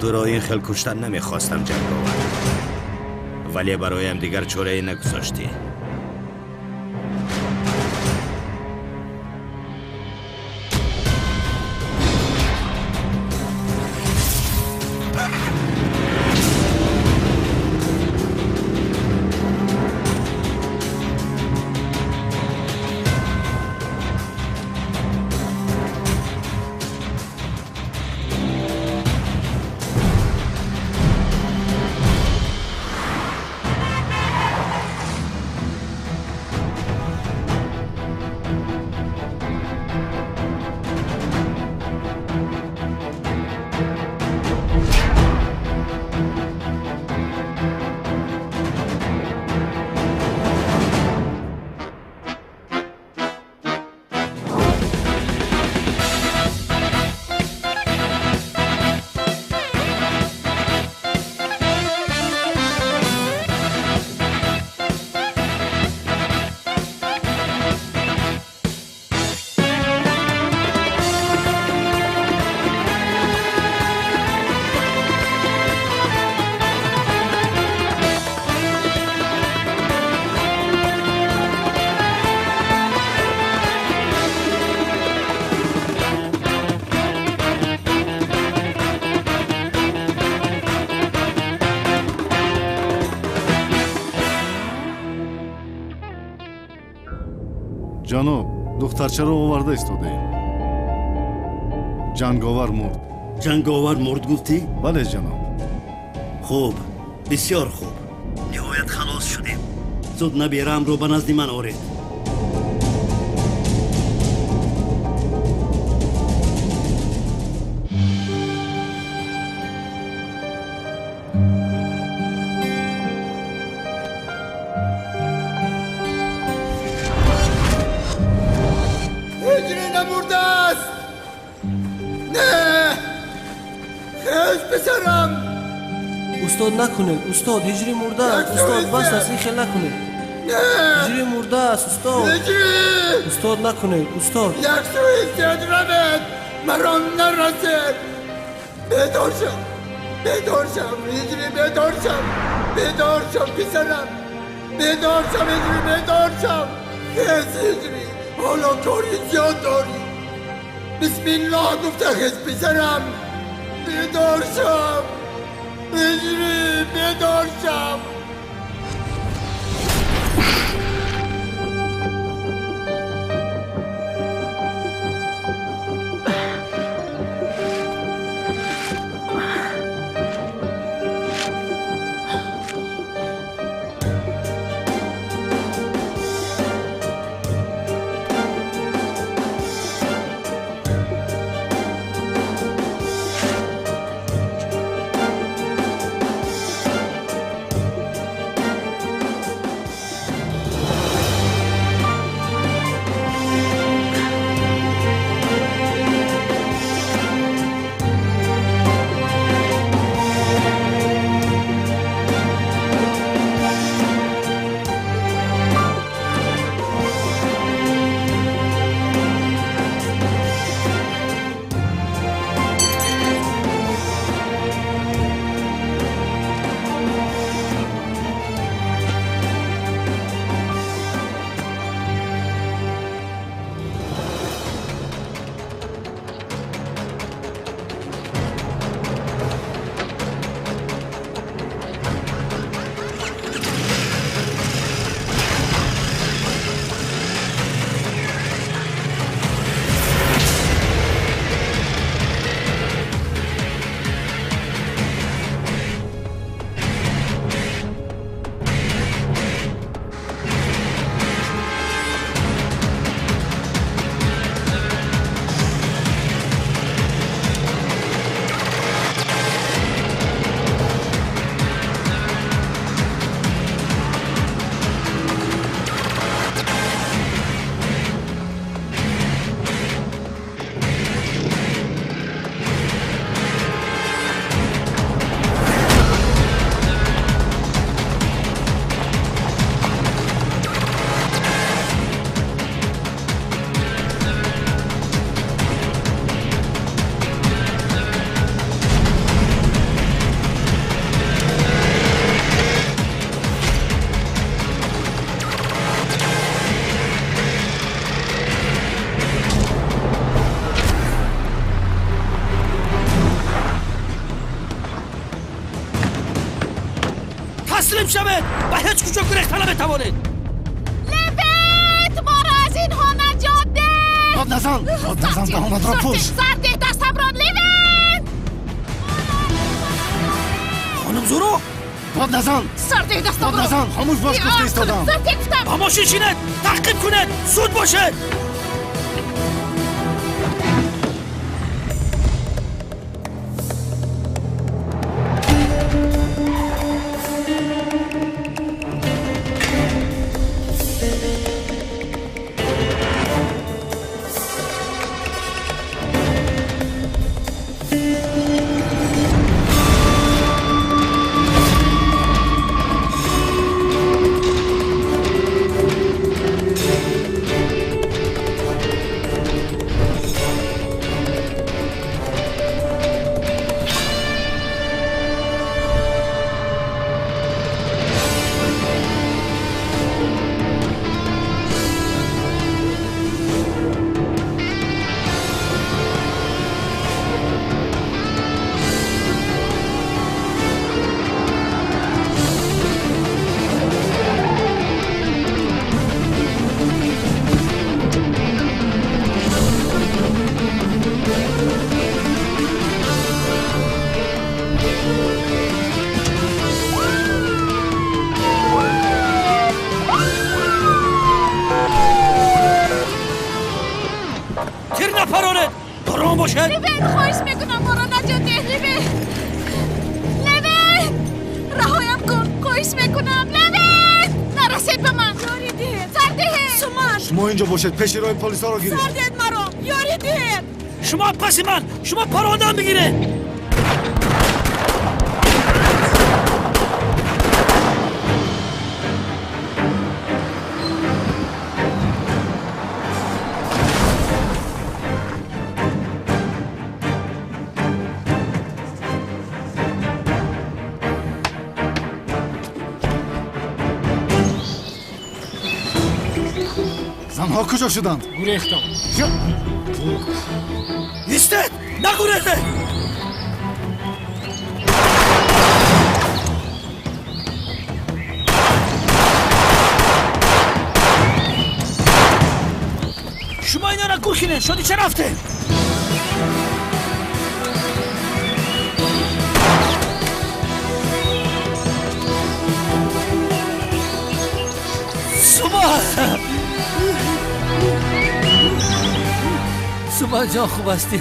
Туро ин хел куштан намехостам, ҷанговар, вале бароям дигар чорае нагузоштӣ. Ҷаноб, духтарчаро оварда истодаем. Ҷанговар мурд. Ҷанговар мурд гуфтӣ? Бале, ҷаноб. Хуб, бисёр хуб. Ниҳоят халос шудем. Зуд набераамро ба назди ман оред. Устод, накунед, устод, ҳиҷрӣ мурда аст, устод, бас аст, ин хел накунед. Ҳиҷрӣ мурда аст, устод. Устод, накунед, устод. Як сӯи зиёд равед, маро нарасед. Бедор шав, бедор шав, ҳиҷрӣ, бедор шав, бедор шав, писарам, бедор шав, ҳиҷрӣ, бедор шав. Хез, ҳиҷрӣ, ҳоло кори зиёд дорӣ. бисмиллоҳ гуфта хез писарам. Бедор шав. Ҳиҷрӣ бедор шав. تسلیم شوید و هیچ کجا گریخته نمیتوانید. لوت ما را از اینها نجات ده. داد نزن، داد نزن، دهانت را پوش. سرده دستم را لوت. خانم زورو داد نزن. سرده دستم را. داد نزن، خاموش باش گفته ایستادم. سرده گفتم. با ماشین شینید، تعقیب کنید، زود باشد. لوت خواهش میکنم ما را نجات ده. لوت، لوت رهایم کن، خواهش میکنم. لوت نرسید به من. یاری ده، سر ده. شما اینجا باشید، پیش راه پلیسا را گیرید. سر ده مرا، یاری ده. شما پس من، شما پروندم بگیرید. Занҳо куҷо шуданд? Гурехтанд. Истед! Нагурезед! Шумо инора гур кинед, шоди ча рафтед? Суман ҷон, хуб ҳастӣ?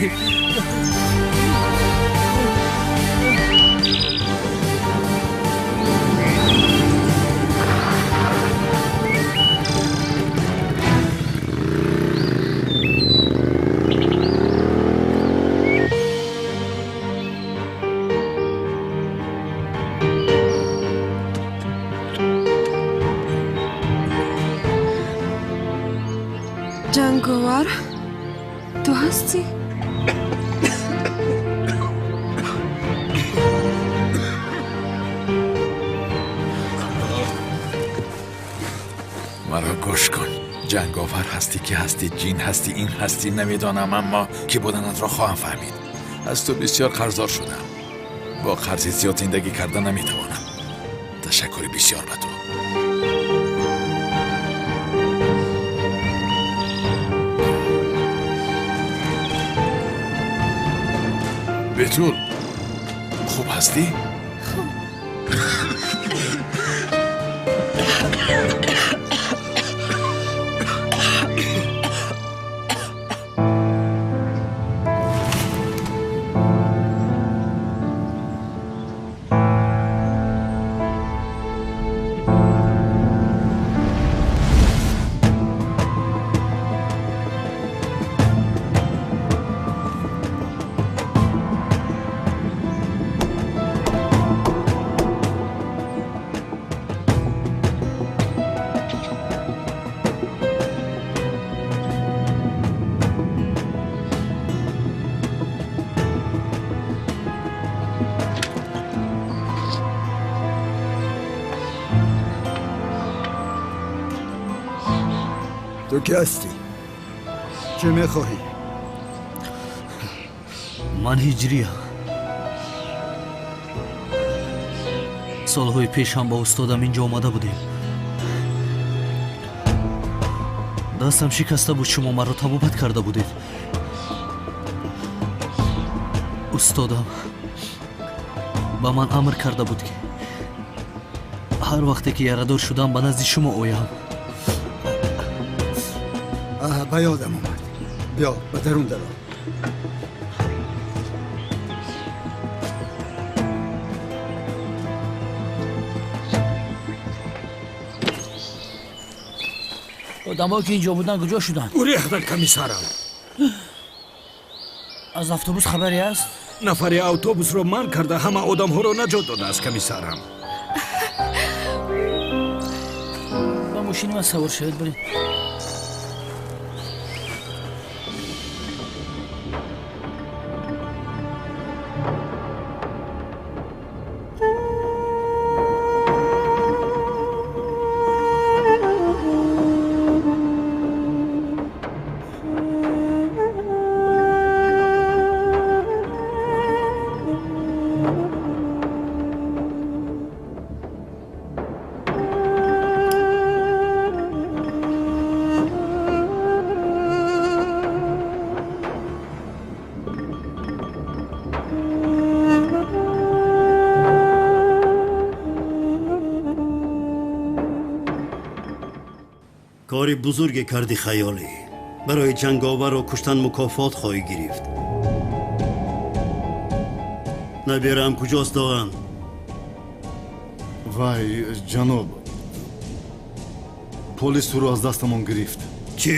Ҷанговар, ту ҳастӣ? Маро гӯш кун. Ҷанговар ҳастӣ, ки ҳастӣ, ҷин ҳастӣ, ин ҳастӣ, намедонам, аммо ки буданатро хоҳам фаҳмид. Аз ту бисёр қарздор шудам. Бо қарзи зиёд зиндагӣ карда наметавонам. Ташаккури бисёр ба ту. Бетул, хуб ҳастӣ? Хуб. Ту кӣ ҳастӣ? Чӣ мехоҳӣ? Ман ҳиҷриям. Солҳои пеш ҳам ба устодам инҷо омада будем. Дастам шикаста буд, шумо маро табобат карда будед. Устодам ба ман амр карда буд, ки ҳар вақте ки ярадор шудам, ба назди шумо оям. Ба ёдам омад. Биё, ба дарун даро. Одамое ки инҷо буданд, куҷо шуданд? Гурехтанд, комиссарам. Аз автобус хабаре аст? Нафари автобусро манъ карда, ҳама одамҳоро наҷот додааст, комиссарам. Ба мошини ман савор шавед, биред. Кори бузурге кардӣ, хаёлӣ. Барои ҷанговарро куштан мукофот хоҳӣ гирифт. Набераам куҷост, Доған? Вай, ҷаноб, полис ӯро аз дастамон гирифт. Чӣ?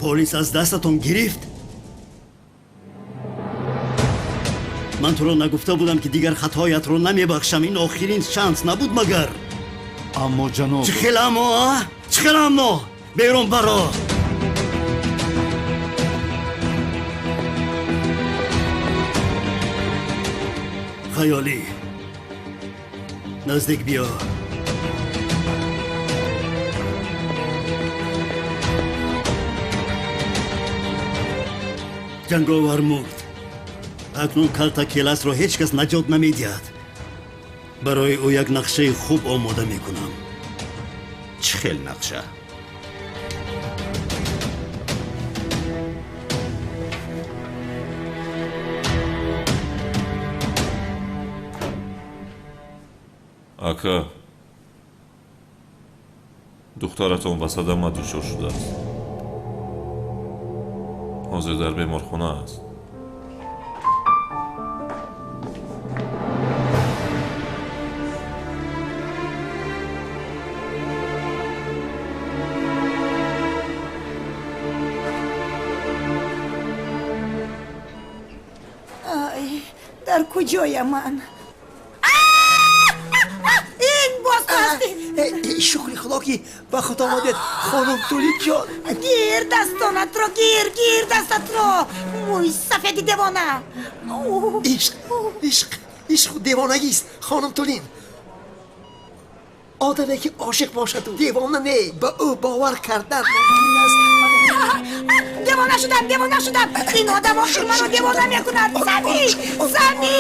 Полис аз дастатон гирифт? Ман туро нагуфта будам, ки дигар хатоятро намебахшам? Ин охирин шанс набуд магар? Аммо ҷаноб. Чӣ хел аммо, а? Чӣ хел аммо? Берун баро! Хаёлӣ, наздик биё. Ҷанговар мурд. Акнун калта келасро ҳеҷ кас наҷот намедиҳад. Барои ӯ як нақшаи хуб омода мекунам. Чӣ хел нақша? Ака, духтаратон ба садама дучор шудааст. Ҳозир дар беморхона аст. Ай, дар куҷоя ман? Ин боз ҳастӣ? Шукри худо ки ба худ омадед, хонум Тулинҷон. Гир дастонатро, гир, гир дастатро, мӯи сафеди девона. Ишқ, ишқ, ишқ девонагист, хонум Тулин. Одаме ки ошиқ бошаду девона не, ба ӯ бовар кардан мумкин аст. Девона шудам, девона шудам. Ин одам охир маро девона мекунад. Сами, Сами.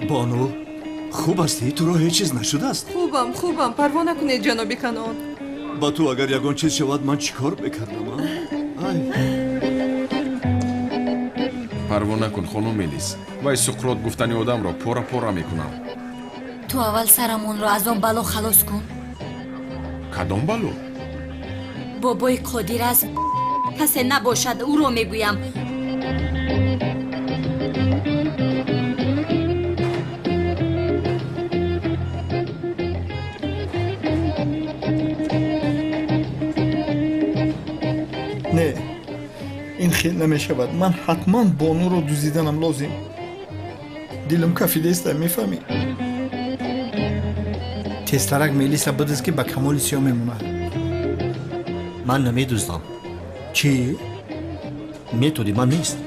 Бону, хуб ҳастӣ? Туро ҳеҷ чиз нашудааст? Хубам, хубам, парво накунед, ҷаноби Канон. Ба ту агар ягон чиз шавад, ман чӣ кор мекардам? Ай. Парво накун, хонум Мелис. Вай Суқрот гуфтани одамро пора-пора мекунам. Ту аввал сарамонро аз он бало халос кун. Кадом бало? Бобои Қодир аст, касе набошад, ӯро мегӯям. Не, ин хел намешавад. Ман ҳатман бонуро дуздиданам лозим. Дилам кафидаеста, мефаҳмӣ? Тезтарак Мелиса бидиз, ки ба камоли сиёҳ мемонад. Ман намедуздам. Чӣ? Методи ман нест.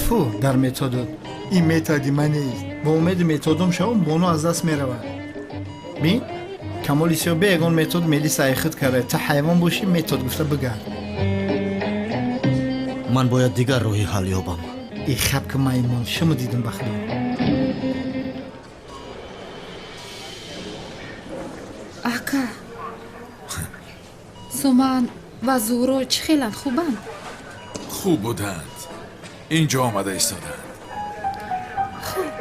Фу, дар методот. Ин методи ман нест. Бо умеди методом шавам, бону аз даст меравад. Бин, камоли сиёҳ бе ягон метод Мелиса айхид карда. Та ҳайвон бошӣ, метод гуфта бигард. Ман бояд дигар роҳи ҳал ёбам. И хаб ки маймун, шумо дидам ба худо. Ака, Суман ва Зуҳро чӣ хеланд, хубанд? Хуб буданд, инҷо омада истоданд. Хуб.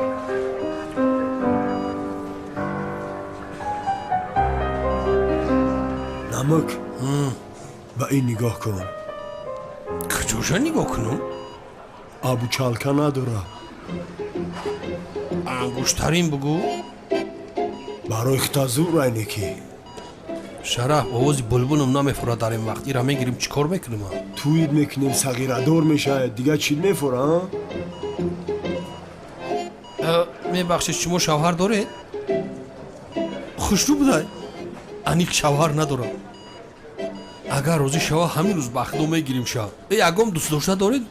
Намак, ба ин нигоҳ кун. Куҷоша нигоҳ кунам? Абучалка надора. Ангуштарин бугӯ. Барои хитазур айнеки. Шараф, овози булбулам намефурад дар ин вақт. Ира мегирим, чӣ кор мекунем? Туид мекунем, сағирадор мешавад, дигар чӣ мефура? Мебахшед, шумо шавҳар доред? Хушрӯ будай? Аниқ шавҳар надорам. Агар розӣ шава, ҳамин рӯз ба ахдо мегирим ша. Ягон дӯстдошта доред?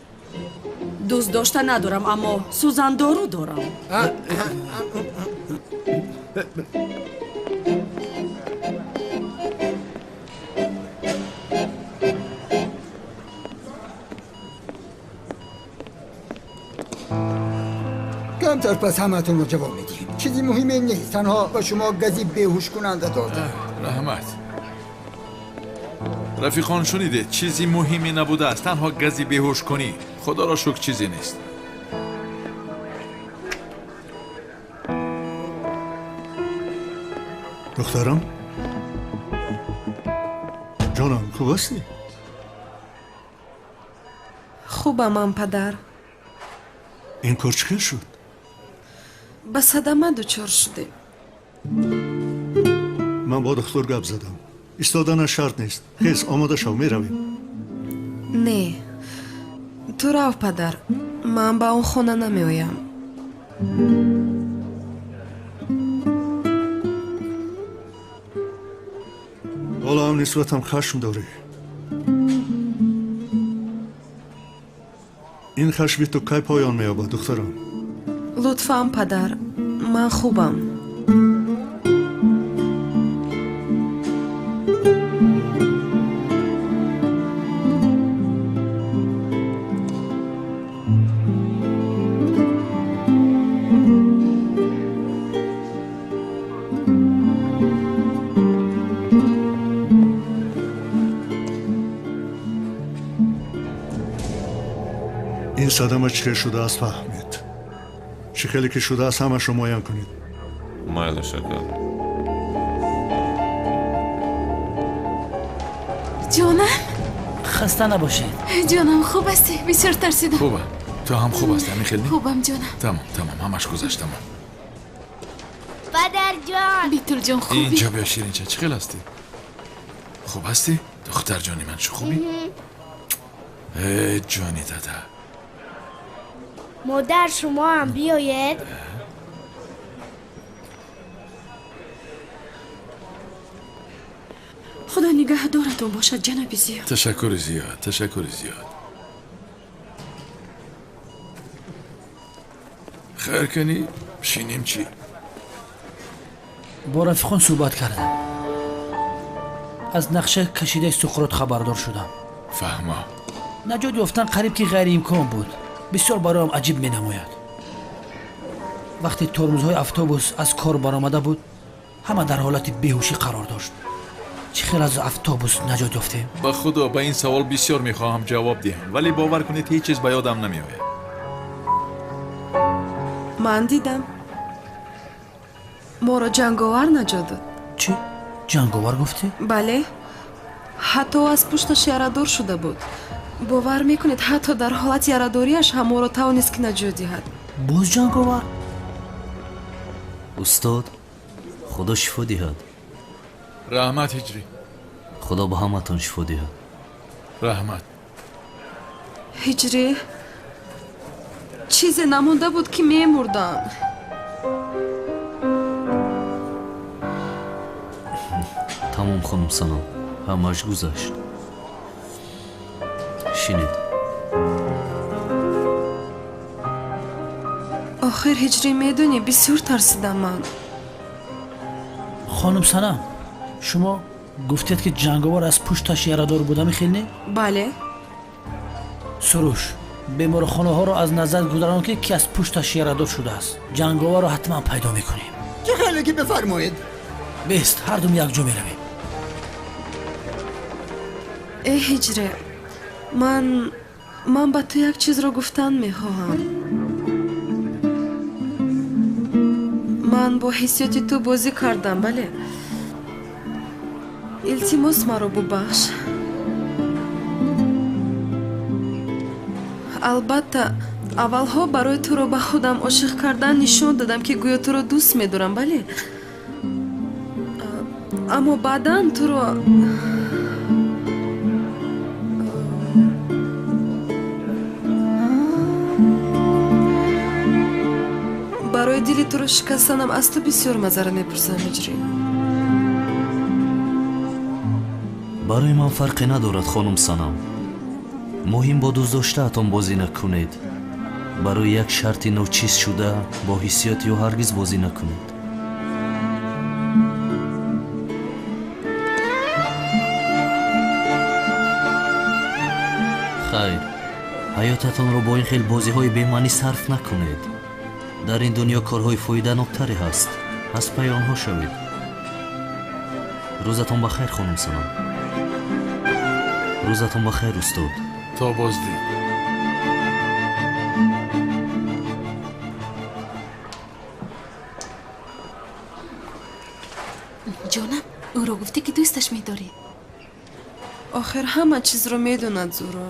Дӯстдошта надорам, аммо сӯзандору дорам. Камтар пас ҳаматонро ҷавоб медиҳем. Чизи муҳиме нест, танҳо ба шумо гази беҳушкунанда додам. Раҳмат. Рафиқон, шунидед, чизи муҳиме набудааст, танҳо гази беҳушкунӣ. Худоро шукр, чизе нест. Духтарам, ҷонам, хуб ҳастӣ? Хубамам, падар. Ин кор чӣ хел шуд? Ба садама дучор шудем. Ман бо духтур гап задам. Истоданаш шарт нест. Хез, омода шав, меравем. Не, ту рав, падар, ман ба он хона намеоям. Ҳоло ҳам нисбатам хашм дорӣ. Ин хашми ту кай поён меёбад, духтарам? Лутфан, падар, ман хубам. Садама чӣ хел шудааст фаҳмед. Чӣ хеле ки шудааст ҳамашро муайян кунед. Майлаш, ака. Ҷонам? Хаста набошед. Ҷонам, хуб ҳастӣ? Бисёр тарсидам. Хубам. Ту ҳам хуб ҳастӣ, ҳамин хел не? Хубам, ҷонам. Тамом, тамом, ҳамаш гузашт, тамом. Падарҷон. Битулҷон, хубӣ? Инҷо биё, Ширинча, чӣ хел ҳастӣ? Хуб ҳастӣ? Духтарҷони ман, чӣ хубӣ? Э, ҷони дада. Модар, шумо ҳам биёед. Худо нигаҳдоратон бошад, ҷаноби Зиё. Ташаккури зиёд, ташаккури зиёд. Хайр кунӣ, шинем чӣ? Бо рафиқон суҳбат кардам. Аз нақша кашидаи Суқрот хабардор шудам. Фаҳмо. Наҷот ёфтан қариб ки ғайриимкон буд. Бисёр бароям аҷиб менамояд. Вақте тормозҳои автобус аз кор баромада буд, ҳама дар ҳолати беҳушӣ қарор дошт. Чӣ хел аз автобус наҷот ёфтем? Ба худо, ба ин савол бисёр мехоҳам ҷавоб диҳам, вале бовар кунед, ҳеҷ чиз ба ёдам намеояд. Ман дидам. Моро ҷанговар наҷот дод. Чӣ? Ҷанговар гуфтӣ? Бале. Ҳатто аз пушташ ярадор шуда буд. Бовар мекунед, ҳатто дар ҳолати ярадориаш ҳам моро тавонист ки наҷот диҳад. Боз ҷанговар? Устод, худо шифо диҳад. Раҳмат, Ҳиҷрӣ. Худо ба ҳаматон шифо диҳад. Раҳмат. Ҳиҷрӣ, чизе намонда буд ки мемурдам. Тамом, хонум Санам, ҳамааш гузашт. Шинед. Охир, Ҳиҷрӣ, медонӣ, бисёр тарсидам ман. Хонум Санам, шумо гуфтед ки ҷанговар аз пушташ ярадор буда, михел не? Бале. Суруш, беморхонаҳоро аз назар гузарон, ки аз пушташ ярадор шудааст. Ҷанговарро ҳатман пайдо мекунем. Чӣ хеле ки бифармоед. Бест, ҳардум якҷо меравем. Э, Ҳиҷре, ман ба ту як чизро гуфтан мехоҳам. Ман бо ҳиссиёти ту бозӣ кардам, бале. Илтимос, маро бубахш. Албатта, аввалҳо барои туро ба худам ошиқ кардан нишон додам, ки гӯё туро дӯст медорам, бале. Аммо баъдан туро барои дили туро шикастанам аз ту бисёр мазара мепурсам, Ҳиҷрӣ. Барои ман фарқе надорад, хонум Санам. Муҳим бо дӯстдоштаатон бозӣ накунед. Барои як шарти ночиз шуда бо ҳиссиёти ӯ ҳаргиз бозӣ накунед. Хайр, ҳаётатонро бо ин хел бозиҳои бемаънӣ сарф накунед. Дар ин дунё корҳои фоиданоктаре ҳаст. Аз пайи онҳо шавед. Рӯзатон ба хайр, хонум Санам. Рӯзатон ба хайр, устод. То боздид. Ҷонам, ӯро гуфтӣ ки дӯсташ медорӣ. Охир ҳама чизро медонад, Зуро.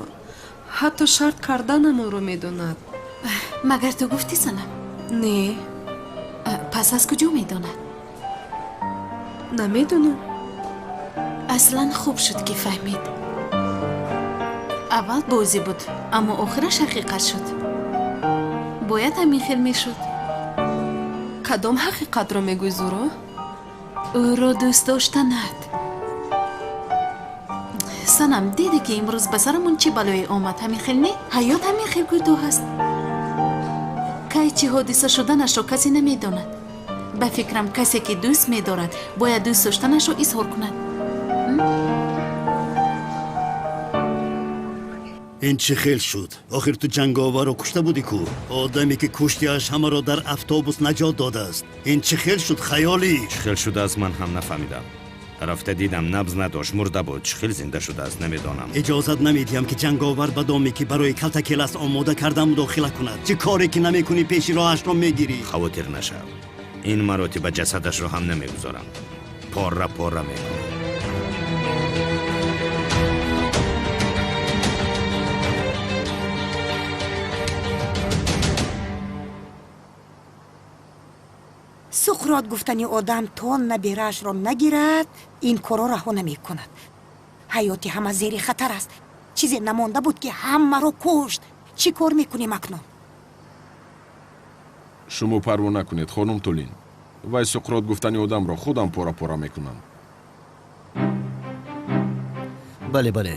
Ҳатто шарт карданамонро медонад. Магар ту гуфтӣ, Санам? Не. Пас аз куҷо медонад? Намедонам. Аслан хуб шуд ки фаҳмид. Аввал бозӣ буд, аммо охираш ҳақиқат шуд. Бояд ҳамин хел мешуд. Кадом ҳақиқатро мегӯй, Зуро? Ӯро дӯст доштанат. Санам, дидӣ ки имрӯз ба сарамон чӣ балое омад? Ҳамин хел не? Ҳаёт ҳамин хел кӯтоҳ аст. Кай чӣ ҳодиса шуданашро касе намедонад. Ба фикрам, касе ки дӯст медорад, бояд дӯст доштанашро изҳор кунад. Ин чӣ хел шуд? Охир ту ҷанговарро кушта будӣ ку? Одаме ки куштиаш ҳамаро дар автобус наҷот додааст. Ин чӣ хел шуд, хаёлӣ? Чӣ хел шудааст, ман ҳам нафаҳмидам. Рафта дидам, набз надошт, мурда буд. Чӣ хел зинда шудааст, намедонам. Иҷозат намедиҳам, ки ҷанговар ба доме, ки барои Калтакелас омода кардам, мудохила кунад. Чӣ коре ки намекунӣ, пеши роҳашро мегирӣ. Хавотир нашав. Ин маротиба ҷасадашро ҳам намегузорам. Пора пора мекунам. Суқрот гуфтани одам то набираашро нагирад, ин корро раҳо намекунад. Ҳаёти ҳама зери хатар аст. Чизе намонда буд, ки ҳамаро кушт. Чӣ кор мекунем акнун? Шумо парво накунед, хонум Тулин. Вай Суқрот гуфтани одамро худам пора-пора мекунам. Бале, бале.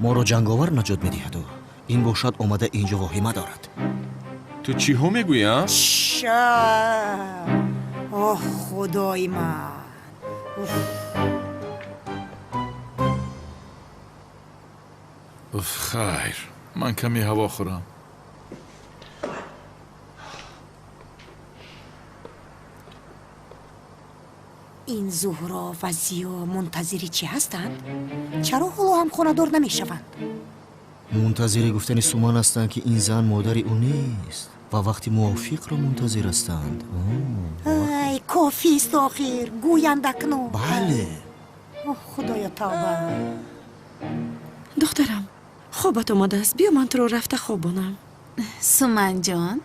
Моро ҷанговар наҷот медиҳаду ин бошад омада инҷо воҳима дорад. Ту чиҳо мегӯӣ, а? Оҳ, худои ман! Уф, хайр, ман каме ҳаво хӯрам. Ин Зуҳро ва Зиё мунтазири чӣ ҳастанд? Чаро ҳоло ҳам хонадор намешаванд? Мунтазири гуфтани Суман ҳастанд, ки ин зан модари ӯ нест ва вақти мувофиқро мунтазир ҳастанд. Ай, кофист охир, гӯянд акнун. Бале. Оҳ, худоё, тавба. Духтарам, хобат омадааст. Биё ман туро рафта хобонам. Суманҷон,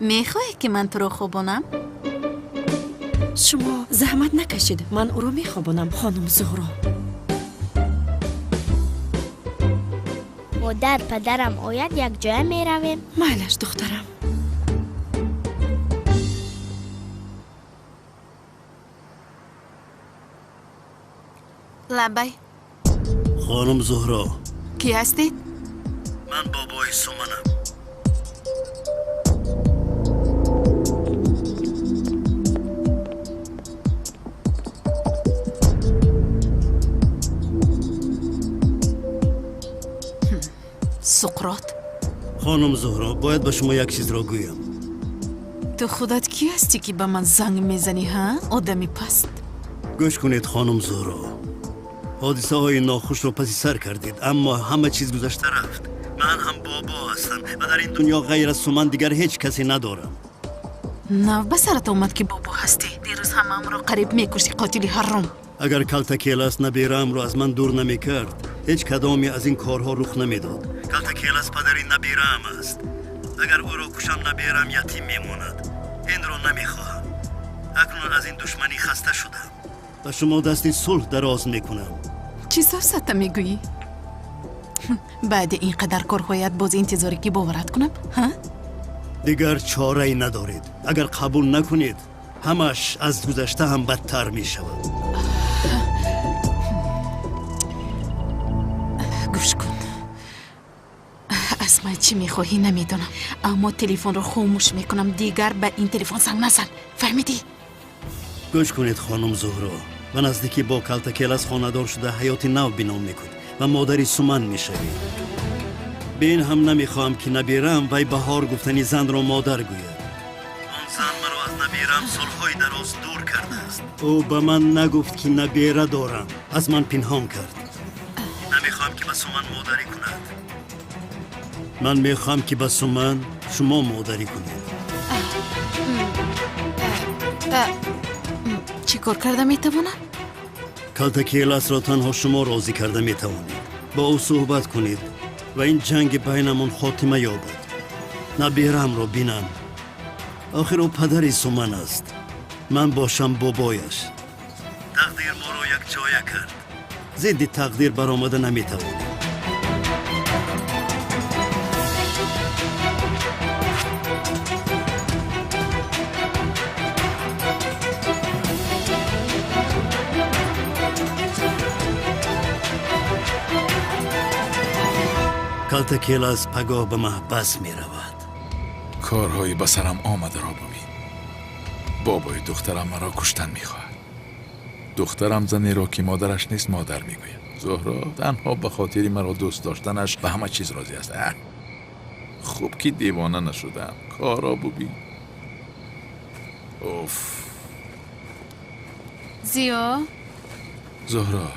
мехоҳӣ, ки ман туро хобонам? Шумо заҳмат накашед, ман ӯро мехобонам, хонум Зуҳро. Модар, падарам ояд, якҷоя меравем. Майлаш, духтарам. Лабай. Хонум Зуҳро. Кӣ ҳастед? Ман бобои Суманам. Суқрот. Хонум Зуҳро, бояд ба шумо як чизро гӯям. Ту худат кӣ ҳастӣ, ки ба ман занг мезанӣ, ҳа? Одами паст. Гӯш кунед, хонум Зуҳро. Ҳодисаҳои нохушро паси сар кардед, аммо ҳама чиз гузашта рафт. Ман ҳам бобо ҳастам ва дар ин дунё ғайр аз Суман дигар ҳеҷ касе надорам. Нав ба сарат омад, ки бобо ҳастӣ. Дирӯз ҳамаамро қариб мекушти, қотили ҳарром. Агар Калтакелас набираамро аз ман дур намекард, ҳеҷ кадоме аз ин корҳо рух намедод. Калтакелас падари набираам аст. Агар ӯро кушам, набираам ятим мемонад. Инро намехоҳам. Акнун аз ин душманӣ хаста шудам. Ба шумо дасти сулҳ дароз мекунам. Чӣ сафсата мегӯӣ? Баъди ин қадар корҳоят боз интизоре, ки боварат кунам, ҳа? Дигар чорае надоред. Агар қабул накунед, ҳамаш аз гузашта ҳам бадтар мешавад. Гӯш кун. Аз ман чӣ мехоҳӣ намедонам, аммо телефонро хомӯш мекунам. Дигар ба ин телефон занг назан. Фаҳмидӣ? Гӯш кунед, хонум Зуҳро. Ба наздикӣ бо Калтакелас хонадор шуда ҳаёти нав бино мекунед ва модари Суман мешавед. Бе ин ҳам намехоҳам, ки набираам вай Баҳор гуфтани занро модар гӯяд. Он зан маро аз набираам солҳои дароз дур кардааст. Ӯ ба ман нагуфт, ки набера дорам. Аз ман пинҳон кард. Намехоҳам, ки ба Суман модарӣ кунад. Ман мехоҳам, ки ба Суман шумо модарӣ кунед. Чӣ кор карда метавонам? Калтакеласро танҳо шумо розӣ карда метавонед. Бо ӯ суҳбат кунед ва ин ҷанги байнамон хотима ёбад. Набераамро бинам. Охир ӯ падари Суман аст. Ман бошам бобояш. Тақдир моро якҷоя кард. Зидди тақдир баромада наметавонем. Калтакелас пагоҳ ба маҳбас меравад. Корҳои ба сарам омадаро бубин. Бобои духтарам маро куштан мехоҳад. Духтарам занеро, ки модараш нест, модар мегӯяд. Зуҳро танҳо ба хотири маро дӯст доштанаш ба ҳама чиз розӣ аст. Хуб ки девона нашудам. Корро бубин. Уф. Зиё, Зуҳро,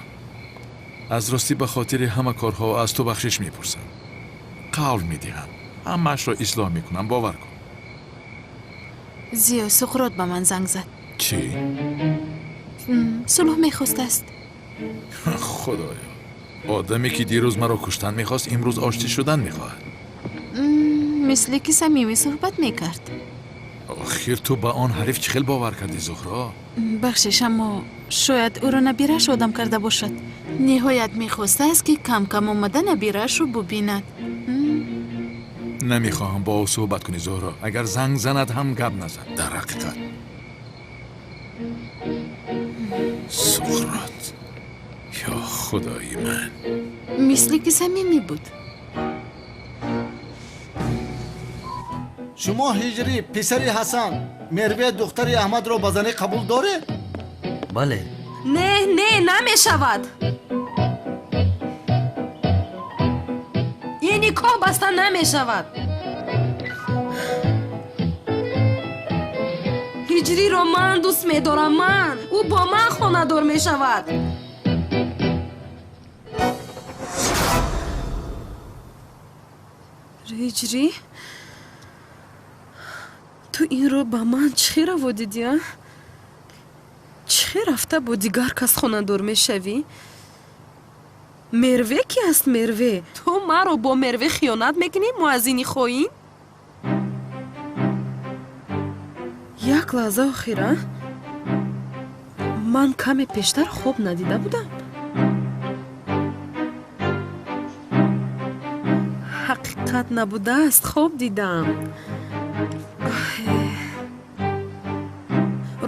аз ростӣ ба хотири ҳама корҳо аз ту бахшиш мепурсам. Қавл медиҳам, ҳамаашро ислоҳ мекунам, бовар кун. Зиё, Суқрот ба ман занг зад. Чӣ? Сулҳ мехостааст. Худоё, одаме ки дирӯз маро куштан мехост, имрӯз оштӣ шудан мехоҳад. Мисле ки самимӣ суҳбат мекард. Охир ту ба он ҳариф чӣ хел бовар кардӣ, Зуҳро? Бахшиш, аммо шояд ӯро набирааш одам карда бошад. Ниҳоят мехостааст, ки кам-кам омада набираашро бубинад. Намехоҳам бо ӯ суҳбат кунӣ, Зуҳро. Агар занг занад ҳам гап назан. Дар ҳақиқат Суқрот, ё худои ман, мисле ки самимӣ буд. Шумо Ҳиҷрӣ писари Ҳасан, Мерве духтари Аҳмадро ба занӣ қабул доред? Бале. Не, не, намешавад. Ин никоҳ баста намешавад. Ҳиҷриро ман дӯст медорам, ман. Ӯ бо ман хонадор мешавад. Ҳиҷрӣ, ту инро ба ман чӣ хел раво дидӣ, а? Чӣ хел рафта бо дигар кас хонадор мешавӣ? Мерве ки аст, Мерве? Ту маро бо Мерве хиёнат мекунӣ, муаззини хоин? Як лаҳза охир, а? Ман каме пештар хоб надида будам. Ҳақиқат набудааст, хоб дидам.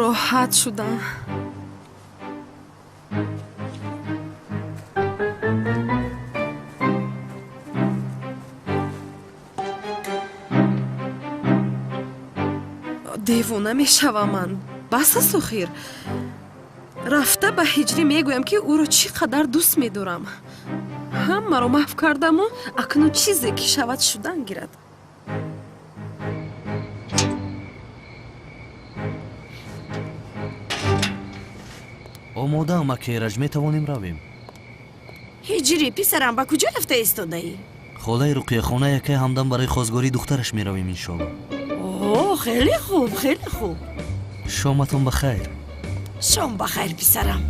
Роҳат шудам. Девона мешавам ман. Бас аст охир. Рафта ба Ҳиҷрӣ мегӯям, ки ӯро чӣ қадар дӯст медорам. Ҳамаро маҳв кардаму акнун чизе ки шавад шудан гирад. Омодаам, ака Эраҷ, метавонем равем. Ҳиҷрӣ, писарам, ба куҷо рафта истодаӣ? Холаи Руқияхона якай ҳамдам барои хостгории духтараш меравем, иншоалло. О, хеле хуб, хеле хуб. Шоматон ба хайр. Шом ба хайр, писарам.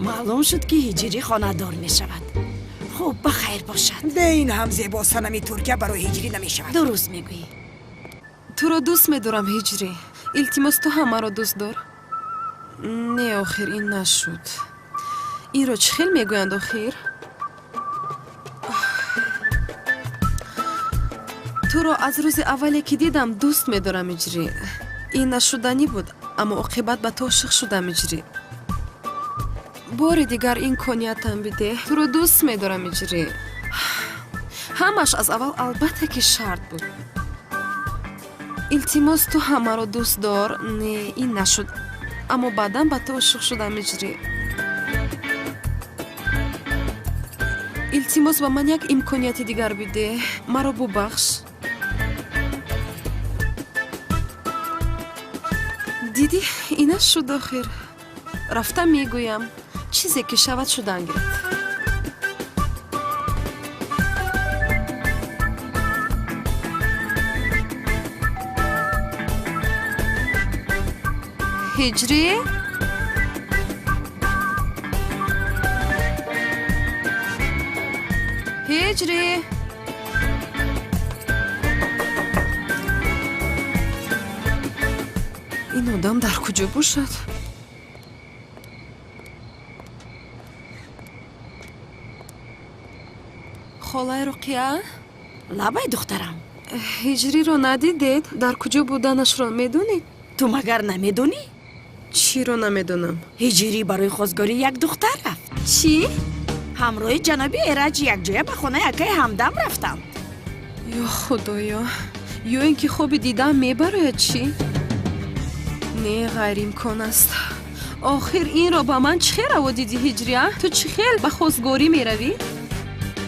Маълум шуд, ки Ҳиҷрӣ хонадор мешавад. Хуб, ба хайр бошад. Бе ин ҳам зебо санами Туркия барои Ҳиҷрӣ намешавад. Дуруст мегӯӣ. Туро дӯст медорам, Ҳиҷрӣ. Илтимос, ту ҳам маро дӯст дор. Не, охир ин нашуд. Инро чӣ хел мегӯянд охир? Туро аз рӯзи аввале ки дидам дӯст медорам, Ҳиҷрӣ. Ин нашуданӣ буд, аммо оқибат ба ту ошиқ шудам, Ҳиҷрӣ. Бори дигар имкониятам бидеҳ. Туро дӯст медорам, Ҳиҷрӣ. Ҳамаш аз аввал албатта ки шарт буд. Илтимос, ту ҳамаро дӯст дор. Не, ин нашуд, аммо баъдан ба ту ошиқ шудам, Ҳиҷрӣ. Илтимос, ба ман як имконияти дигар бидеҳ. Маро бубахш. Дидӣ, инаш шуд охир. Рафта мегӯям, чизе ки шавад шудан гирад. Ҳиҷрӣ? Ҳиҷрӣ? Ин одам дар куҷо бошад? Холаи Руқия? Лабай, духтарам. Ҳиҷриро надидед? Дар куҷо буданашро медонед? Ту магар намедонӣ? Чиро намедонам? Ҳиҷрӣ барои хостгории як духтар рафт. Чӣ? Ҳамроҳи ҷаноби Эраҷ якҷоя ба хонаи акаи Ҳамдам рафтам. Ё худоё, ё ин ки хоби дидам мебарояд чӣ? Не, ғайриимкон аст. Охир инро ба ман чӣ хел раво дидӣ, Ҳиҷрӣ, а? Ту чӣ хел ба хостгорӣ меравӣ?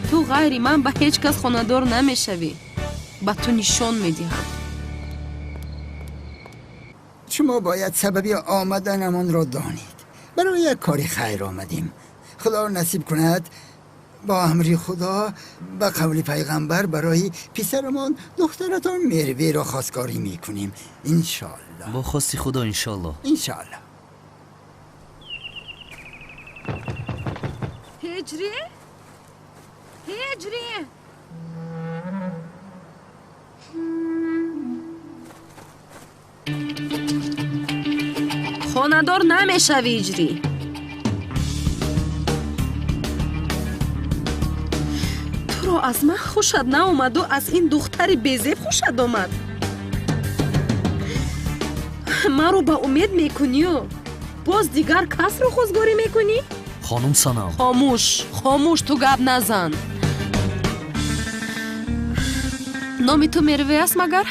Ту ғайри ман ба ҳеҷ кас хонадор намешавӣ. Ба ту нишон медиҳам. Шумо бояд сабаби омаданамонро донед. Барои як кори хайр омадем. Худо насиб кунад, бо амри Худо, ба қавли пайғамбар, барои писарамон духтаратон Мерверо хостгорӣ мекунем, иншоаллоҳ. Бо хости Худо, иншоаллоҳ. Иншоаллоҳ. Ҳиҷрӣ? Ҳиҷрӣ? Хонадор намешавӣ, Ҳиҷрӣ. Туро аз ман хушат наомаду аз ин духтари безеб хушат омад. Маро ба умед мекунию боз дигар касро хостгорӣ мекунӣ? Хонум Санам. Хомӯш, хомӯш, ту гап назан. Номи ту Мерве аст магар?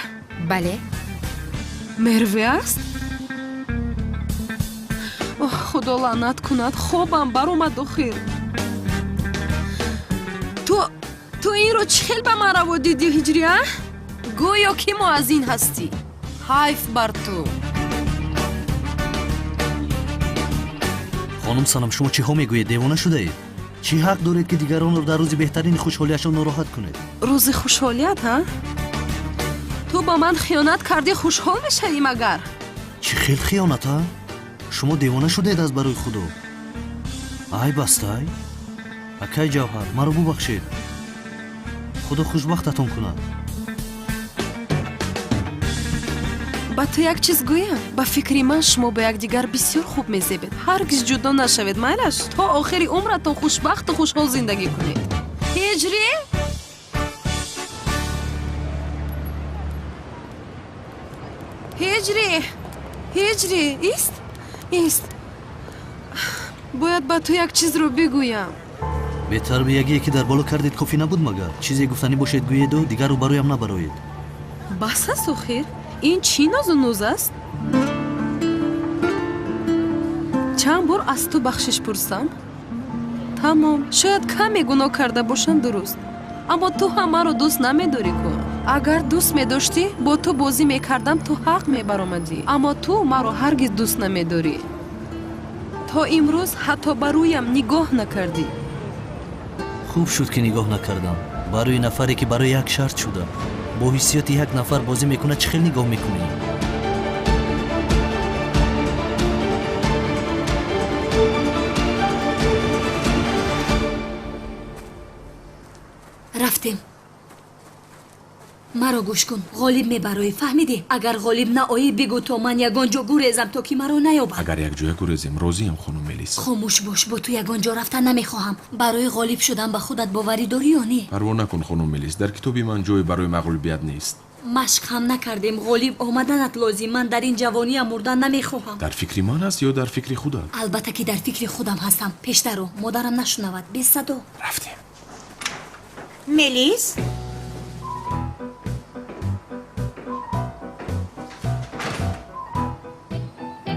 Бале. Мерве аст? Оҳ, Худо лаънат кунад, хобам баромад охир. Ту инро чӣ хел ба ман раво дидӣ, Ҳиҷрӣ, а? Гӯё ки муаззин ҳастӣ. Ҳайф бар ту. Хонум Санам, шумо чиҳо мегӯед? Девона шудаед? Чӣ ҳақ доред, ки дигаронро дар рӯзи беҳтарини хушҳолиашон нороҳат кунед? Рӯзи хушҳолият, ҳа? Ту ба ман хиёнат кардӣ, хушҳол мешавӣ магар? Чӣ хел хиёнат, а? Шумо девона шудаед аз барои Худо. Ай бастай, акай Ҷавҳар, маро бубахшед. Худо хушбахтатон кунад. Ба ту як чиз гӯям, ба фикри ман шумо ба якдигар бисёр хуб мезебед. Ҳаргиз ҷудо нашавед, майлаш? То охири умратон хушбахту хушҳол зиндагӣ кунед. Ҳиҷрӣ? Ҳиҷрӣ? Ҳиҷрӣ? Ист? Ист. Бояд ба ту як чизро бигӯям. Бетарбиягие ки дар боло кардед кофӣ набуд магар? Чизе гуфтанӣ бошед гӯеду дигарро бароям набароед. Бас аст охир. Ин чӣ нозу нуз аст? Чанд бор аз ту бахшиш пурсам? Тамом, шояд каме гуноҳ карда бошам, дуруст. Аммо ту ҳам маро дӯст намедорӣ ку. Агар дӯст медоштӣ, бо ту бозӣ мекардам, ту ҳақ мебаромадӣ. Аммо ту маро ҳаргиз дӯст намедорӣ. То имрӯз ҳатто ба рӯям нигоҳ накардӣ. Хуб шуд, ки нигоҳ накардам. Барои нафаре, ки барои як шарт шуда, бо ҳиссиёти як нафар бозӣ мекунад, чӣ хел нигоҳ мекунӣ? Рафтем. Маро гӯш кун, ғолиб мебароӣ, фаҳмидӣ? Агар ғолиб наоӣ, бигӯ то ман ягон ҷо гурезам, то ки маро наёбанд. Агар якҷоя гурезем, розиям, хонум Мелис. Хомӯш бош, бо ту ягон ҷо рафта намехоҳам. Барои ғолиб шудан ба худат боварӣ дорӣ ё не? Парво накун, хонум Мелис, дар китоби ман ҷое барои мағлубият нест. Машқ ҳам накардем, ғолиб омаданат лозим. Ман дар ин ҷавониам мурдан намехоҳам. Дар фикри ман аст ё дар фикри худат? Албатта ки дар фикри худам ҳастам. Пештаро модарам нашунавад, бесадо. Рафтем. Мелис?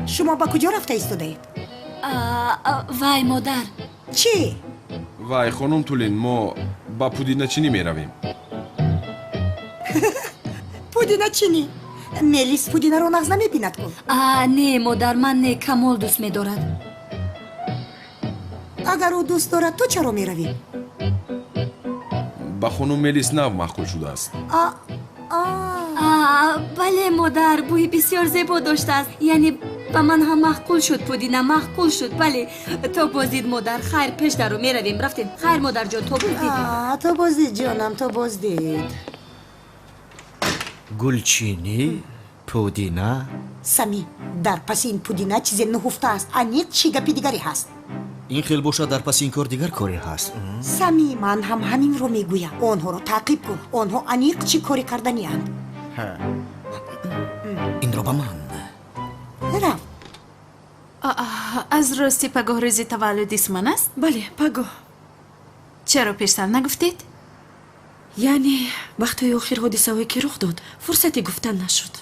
Шумо ба куҷо рафта истодаед? Вай, модар. Чӣ? Вай, хонум Тулин, мо ба пудиначинӣ меравем. Пудиначинӣ? Мелис пудинаро нағз намебинад ку? Не, модар, ман не, Камол дӯст медорад. Агар ӯ дӯст дорад, ту чаро меравӣ? Ба хонум Мелис нав маъқул шудааст. Бале, модар, бӯи бисёр зебо доштааст. Яъне ба ман ҳам маъқул шуд, пудина маъқул шуд. Бале, то боздид, модар. Хайр, пеш даро меравем. Рафтем. Хайр, модарҷон, то боздид. То боздид, ҷонам, то боздид. Гулчинӣ, пудина. Сами, дар паси ин пудина чизе нуҳуфта аст. Аниқ чӣ гапи дигаре ҳаст? Ин хел бошад, дар паси ин кор дигар коре ҳаст. Сами, ман ҳам ҳаминро мегӯям. Онҳоро таъқиб кун. Онҳо аниқ чӣ коре карданианд. Инро ба ман. Рафт. Аз рости пагоҳ рӯзи таваллуди Суман аст? Бале, пагоҳ. Чаро пештар нагуфтед? Яъне вақтҳои охир ҳодисаҳое ки рух дод, фурсате гуфтан нашуд.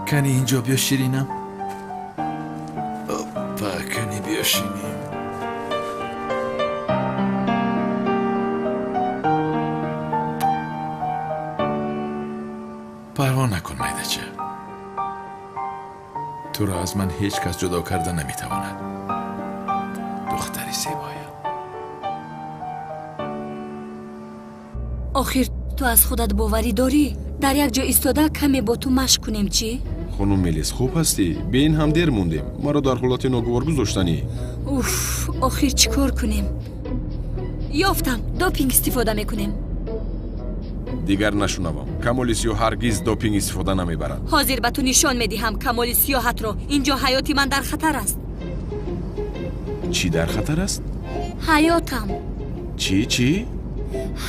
Кани инҷо биё, ширинам. Опа, кани биё шинем. Парво накун, майдача. Туро аз ман ҳеҷ кас ҷудо карда наметавонад. Духтари зебоям. Охир ту аз худат боварӣ дорӣ? Дар як ҷо истода каме бо ту машқ кунем, чӣ? Хонум Мелис, хуб ҳастӣ? Бе ин ҳам дер мондем. Маро дар ҳолати ногувор гузоштанӣ. Уф, охир чӣ кор кунем? Ёфтам, допинг истифода мекунем. Дигар нашунавам. Камоли сиёҳ ҳаргиз допинг истифода намебарад. Ҳозир ба ту нишон медиҳам камоли сиёҳатро. Инҷо ҳаёти ман дар хатар аст. Чӣ дар хатар аст? Ҳаётам. Чӣ, чӣ?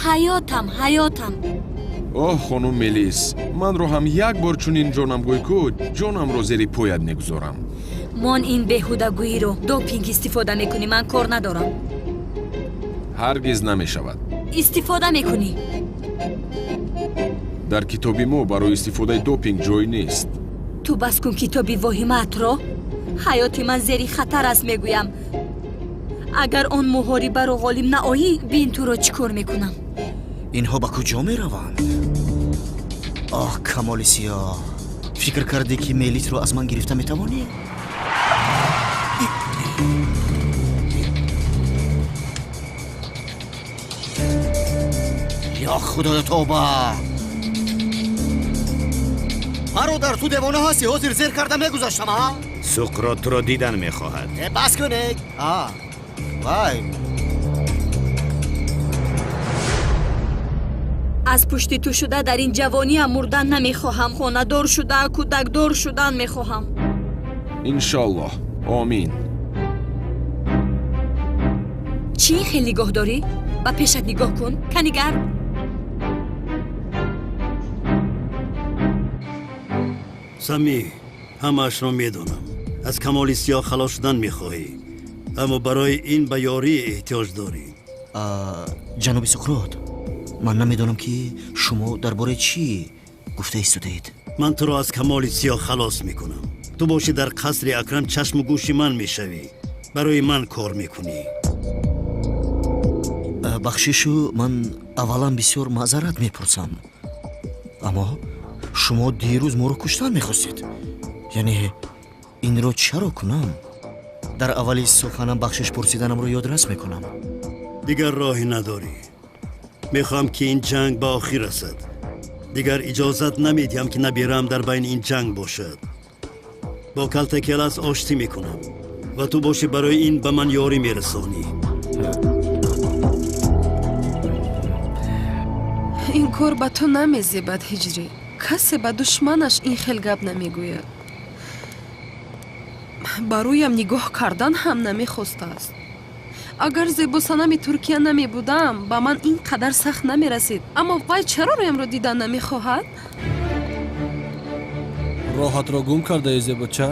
Ҳаётам, ҳаётам. Оҳ, хонум Мелис, манро ҳам як бор чунин ҷонам гӯй ку, ҷонамро зери поят мегузорам. Мон ин беҳудагӯиро. Допинг истифода мекунӣ, ман кор надорам. Ҳаргиз намешавад. Истифода мекунӣ. Дар китоби мо барои истифодаи допинг ҷой нест. Ту бас кун китоби воҳимаатро. Ҳаёти ман зери хатар аст, мегӯям. Агар он муҳорибаро ғолиб наоӣ, бин туро чӣ кор мекунам. Инҳо ба куҷо мераванд? Оҳ, камоли сиёҳ, фикр кардӣ ки Мелисро аз ман гирифта метавонӣ? Ё худоё, тавба! Бародар, ту девона ҳастӣ? Ҳозир зер карда мегузаштам, а? Суқрот туро дидан мехоҳад. Бас кунед! А, вай! Аз пушти ту шуда дар ин ҷавониам мурдан намехоҳам. Хонадор шуда, кӯдакдор шудан мехоҳам. Иншоллоҳ, омин. Чӣ хел нигоҳ дорӣ? Ба пешат нигоҳ кун, канигар. Самӣ, ҳамаашро медонам. Аз камоли сиёҳ халос шудан мехоҳӣ, аммо барои ин ба ёрӣ эҳтиёҷ дорӣ. Ҷаноби Суқрот, ман намедонам ки шумо дар бораи чӣ гуфта истодаед. Ман туро аз камоли сиёҳ халос мекунам. Ту бошӣ дар қасри Акрам чашму гӯши ман мешавӣ. Барои ман кор мекунӣ. Бахшишу, ман аввалан бисёр маъзарат мепурсам. Аммо шумо дирӯз моро куштан мехостед. Яъне инро чаро кунам? Дар аввали суханам бахшиш пурсиданамро ёдрас мекунам. Дигар роҳе надорӣ. Мехоҳам ки ин ҷанг ба охир расад. Дигар иҷозат намедиҳам ки набираам дар байни ин ҷанг бошад. Бо Калтакелас оштӣ мекунам ва ту бошӣ барои ин ба ман ёрӣ мерасонӣ. Ин кор ба ту намезебад, Ҳиҷрӣ. Касе ба душманаш ин хел гап намегӯяд. Ба рӯям нигоҳ кардан ҳам намехостааст. Агар зебосанами Туркия намебудам, ба ман ин қадар сахт намерасид. Аммо вай чаро рӯямро дидан намехоҳад? Роҳатро гум кардаи, зебоча?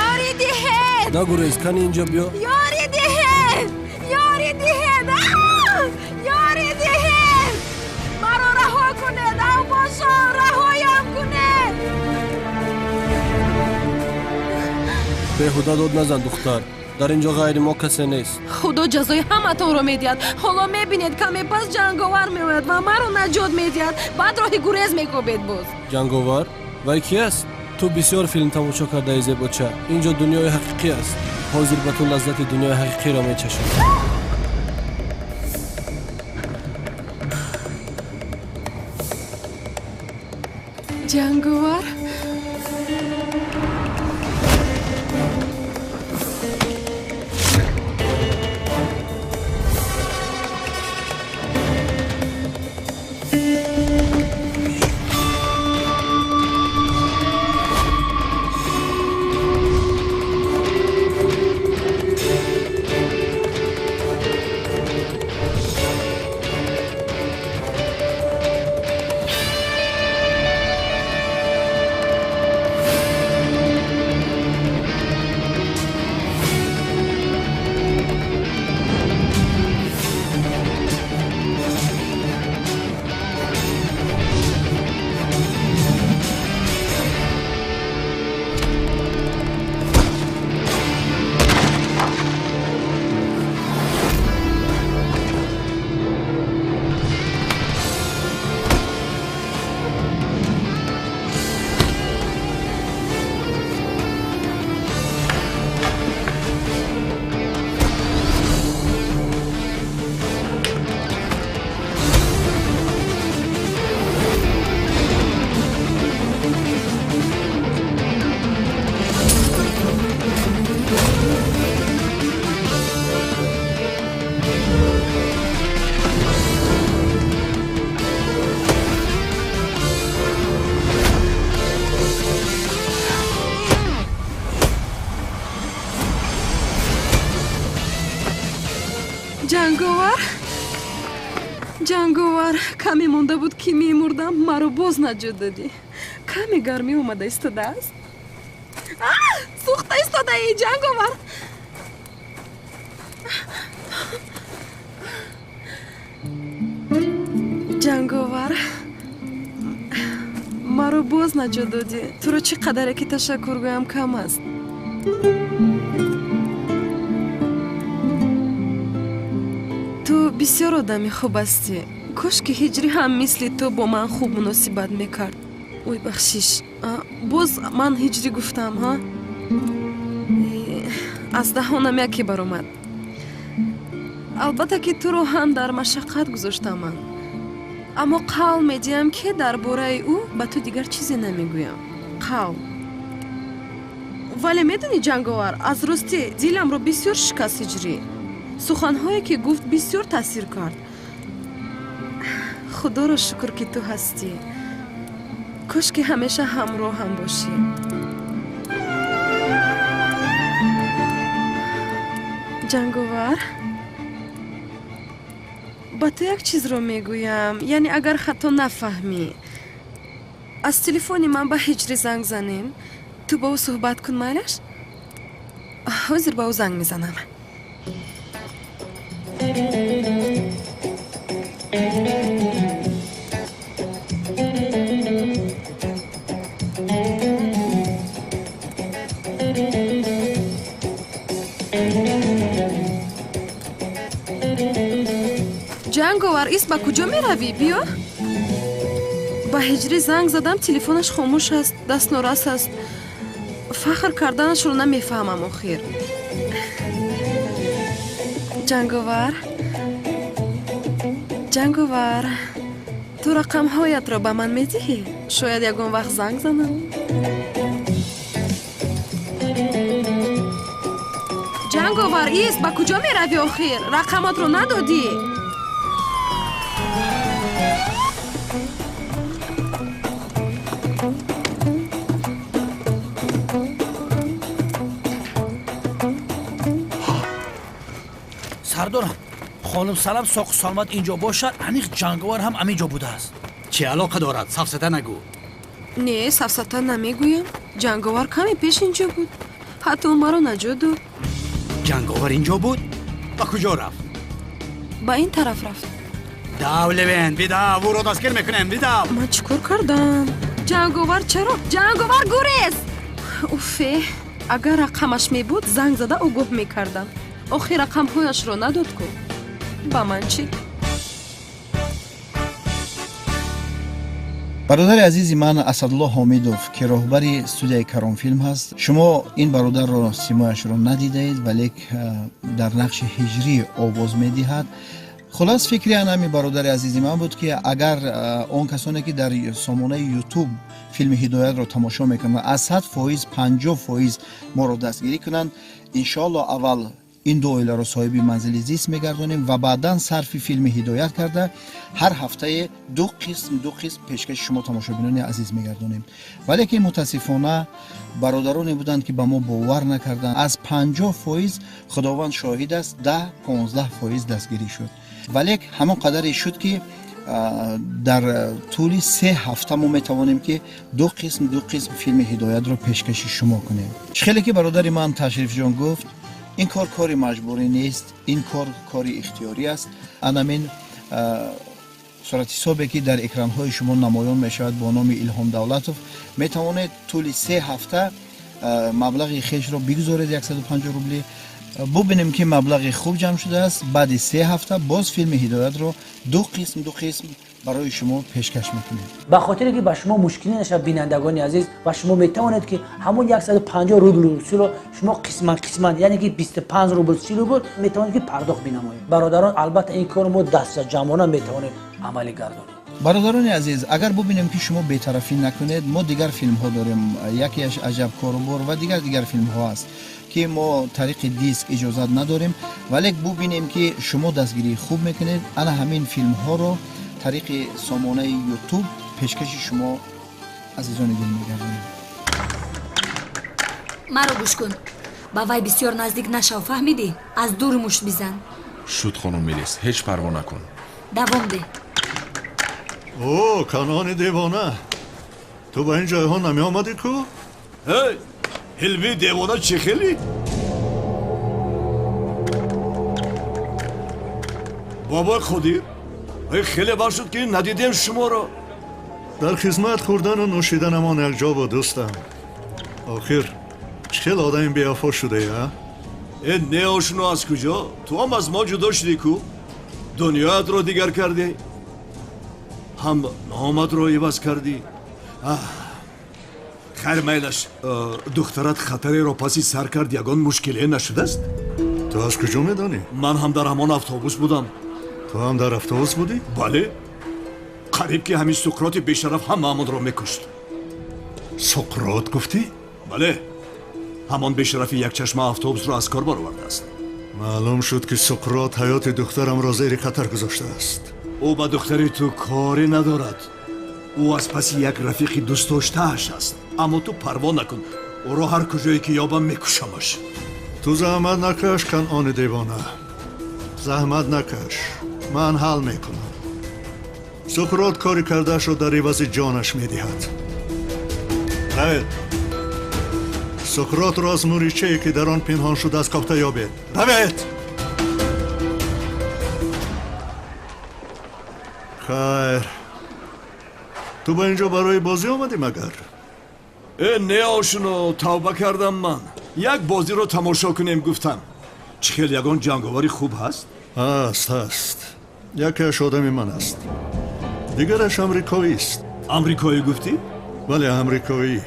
Ёрӣ диҳед! Нагурез, кани инҷо биё. Ёрӣ диҳед! Ёрӣ диҳед! Ёрӣ диҳед! Маро раҳо кунед! Авбошон, раҳоям кунед! Беҳуда дод назан, духтар. Дар инҷо ғайри мо касе нест. Худо ҷазои ҳаматонро медиҳад. Ҳоло мебинед, каме пас ҷанговар меояд ва маро наҷот медиҳад. Баъд роҳи гурез мекобед боз. Ҷанговар? Вай ки аст? Ту бисёр филм тамошо кардаи, зебоча. Инҷо дунёи ҳақиқӣ аст. Ҳозир ба ту лаззати дунёи ҳақиқиро мечашам. Ҷанговар? Ҷанговар, Ҷанговар, каме монда буд ки мемурдам, маро боз наҷот додӣ. Каме гармӣ омада истодааст. Сӯхта истодаӣ, Ҷанговар. Ҷанговар, маро боз наҷот додӣ. Туро чӣ қадаре ки ташаккур гӯям кам аст. Ту бисёр одами хуб ҳастӣ. Кош ки Ҳиҷрӣ ҳам мисли ту бо ман хуб муносибат мекард. Ой, бахшиш, боз ман Ҳиҷрӣ гуфтам, ҳа? Аз даҳонам яке баромад. Албатта ки туро ҳам дар машаққат гузоштам ман. Аммо қавл медиҳам, ки дар бораи ӯ ба ту дигар чизе намегӯям. Қавл. Вале медонӣ, Ҷанговар, аз ростӣ диламро бисёр шикаст Ҳиҷрӣ. Суханҳое ки гуфт бисёр таъсир кард. Худоро шукр, ки ту ҳастӣ. Кош ки ҳамеша ҳамроҳам бошӣ. Ҷанговар, ба ту як чизро мегӯям, яъне агар хато нафаҳмӣ. Аз телефони ман ба Ҳиҷрӣ занг занем. Ту бо ӯ суҳбат кун, майлаш? Ҳозир ба ӯ занг мезанам. Ҷанговар, ис, ба куҷо меравӣ? Биё. Ба Ҳиҷрӣ занг задам, телефонаш хомӯш аст, дастнорас аст. Фахр карданашро намефаҳмам охир. Ҷанговар, Ҷанговар, ту рақамҳоятро ба ман медиҳӣ? Шояд ягон вақт занг занам. Ҷанговар, ис, ба куҷо меравӣ охир? Рақаматро надодӣ. Сардорам, хонум Салам соқу саломат инҷо бошад, аниқ Ҷанговар ҳам ҳаминҷо будааст. Чӣ алоқа дорад? Сафсата нагӯ. Не, сафсата намегӯям. Ҷанговар каме пеш инҷо буд. Ҳатто ӯ маро наҷот дод. Ҷанговар инҷо буд? Ба куҷо рафт? Ба ин тараф рафт. Дав, Левен, бидав, ӯро дастгир мекунем, бидав. Ман чӣ кор кардам? Ҷанговар чаро? Ҷанговар гурез! Уфе, агар рақамаш мебуд, занг зада огоҳ мекардам. Охир рақамҳояшро надод ку. Ба ман чӣ? Бародари азизи ман Асадулло Ҳомидов, ки роҳбари студияи Каронфилм ҳаст, шумо ин бародарро симояшро надидаед, валек дар нақши Ҳиҷрӣ овоз медиҳад. Хулас, фикри ҳами бародари азизи ман буд, ки агар он касоне ки дар сомонаи Ютуб филми Ҳидоятро тамошо мекунанд, аз 100% 50% моро дастгирӣ кунанд, иншоалло аввал ин ду оиларо соҳиби манзили зист мегардонем ва баъдан сарфи филми Ҳидоят карда ҳар ҳафтае ду қисм ду қисм пешкаши шумо тамошобинони азиз мегардонем. Валекин мутаассифона бародароне буданд, ки ба мо бовар накарданд. Аз 50% Худованд шоҳид аст, 10-15% дастгирӣ шуд. Валек ҳамон қадаре шуд, ки дар тӯли 3 ҳафта мо метавонем, ки ду қисм ду қисм филми Ҳидоятро пешкаши шумо кунем. Чӣ хеле ки бародари ман Ташрифҷон гуфт, ин кор кори маҷбурӣ нест, ин кор кори ихтиёрӣ аст. Анамин суратҳисобе ки дар экранҳои шумо намоён мешавад бо номи Илҳом Давлатов, метавонед тӯли 3 ҳафта маблағи хешро бигузоред, 150 рубли. Бубинем, ки маблағи хуб ҷамъ шудааст. Баъди 3 ҳафта боз филми Ҳидоятро ду қисм ду қисм барои шумо пешкаш мекунем. Ба хотире ки ба шумо мушкилӣ нашавад, бинандагони азиз, ва шумо метавонед, ки ҳамон 150 рубл русиро шумо қисман қисман, яъне ки 25 рубл 30 рубл метавонед, ки пардохт бинамоед. Бародарон, албатта ин корро мо дастаҷамъона метавонем амалӣ гардонем. Бародарони азиз, агар бубинем, ки шумо бетарафӣ накунед, мо дигар филмҳо дорем. Якеаш Аҷаб корубор ва дигар дигар филмҳо аст, ки мо тариқи диск иҷозат надорем, вале бубинем, ки шумо дастгирии хуб мекунед, ана ҳамин филмҳоро тариқи сомонаи Ютуб пешкаши шумо азизони дил мегардонем. Маро гӯш кун, ба вай бисёр наздик нашав, фаҳмидӣ? Аз дур мушт бизан. Шуд хонум Мелис, ҳеҷ парво накун. Давом деҳ. О, Канони девона, ту ба ин ҷойҳо намеомадӣ ку? Ҳей, Ҳилмӣ девона чӣ хелӣ? Бобои Қодир, хеле вақт шуд ки надидем шуморо. Дар хизмат хӯрдану нӯшиданамон якҷо буд, дӯстам. Охир чӣ хел одами бевафо шудаи, а? Э, не ошно, аз куҷо? Ту ҳам аз мо ҷудо шудӣ ку? Дунёятро дигар кардӣ, ҳам номатро иваз кардӣ. Хайр, майлаш, духтарат хатареро паси сар кард, ягон мушкиле нашудааст? Ту аз куҷо медонӣ? Ман ҳам дар ҳамон автобус будам. Ту ҳам дар автобус будӣ? Бале, қариб ки ҳамин Суқроти бешараф ҳамаамонро мекушт. Суқрот гуфтӣ? Бале, ҳамон бешарафи якчашма автобусро аз кор баровардааст. Маълум шуд ки Суқрот ҳаёти духтарамро зери хатар гузоштааст. Ӯ ба духтари ту коре надорад. Ӯ аз паси як рафиқи дӯстдоштааш аст. Аммо ту парво накун, ӯро ҳар куҷое ки ёбам мекушамаш. Ту заҳмат накаш, Канъони девона, заҳмат накаш, ман ҳал мекунам. Суқрот кори кардаашро дар ивази ҷонаш медиҳад. Равед, Суқротро аз мӯричае ки дар он пинҳон шудааст кофта ёбед. Равед! Хайр, ту ба ин ҷо барои бозӣ омадӣ магар? Э, не ошно, тавба кардам ман. Як бозиро тамошо кунем гуфтам. Чӣ хел, ягон ҷанговари хуб ҳаст? Ҳаст, ҳаст. Якеаш одами ман аст, дигараш амрикоист. Амрикоӣ гуфтӣ? Бале, амрикоӣ.